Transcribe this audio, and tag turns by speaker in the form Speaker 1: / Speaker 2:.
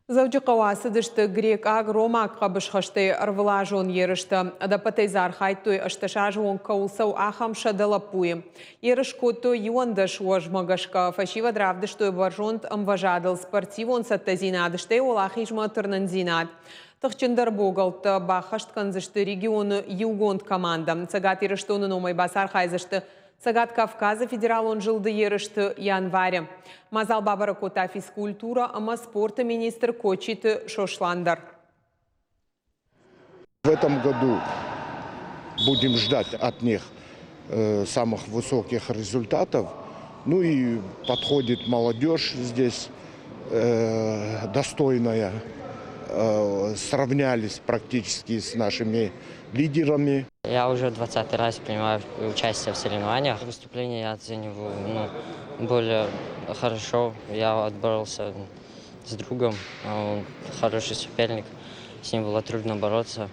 Speaker 1: Дзӕуджыхъӕуы ацыдысты грекъаг-ромаг хъӕбысхӕстӕй ӕрвылазон ерыстӕ. Ӕдӕппӕтӕй дзы архайдтой, 18 азы онг кӕуыл цӕуы, ахӕм 100 лӕппуйы. Ерыс кодтой 11 уӕзмӕ гӕсгӕ. Фӕсивӕд равдыстой бӕрзонд ӕмвӕзадыл спортивон цӕттӕдзинад, стӕй уӕлахизмӕ тырнындзинад. Тыхджындӕр богӕлттӕ баххӕст кӕндзысты регионы иугонд командӕ. Цӕгат Ирыстоны номӕй бацархайдзысты Цӕгат Кавказы федералон зылды ерысты январы. Мадзал бабӕрӕг кодта физкультурӕ ӕмӕ спорты министр Кочиты Сослан дӕр.
Speaker 2: В этом году будем ждать от них самых высоких результатов. Ну и подходит молодежь здесь достойная. Сравнялись практически с нашими лидерами.
Speaker 3: Я уже 20 раз принимаю участие в соревнованиях. Выступление я оцениваю, ну, более хорошо. Я отборолся с другом, он хороший соперник, с ним было трудно бороться.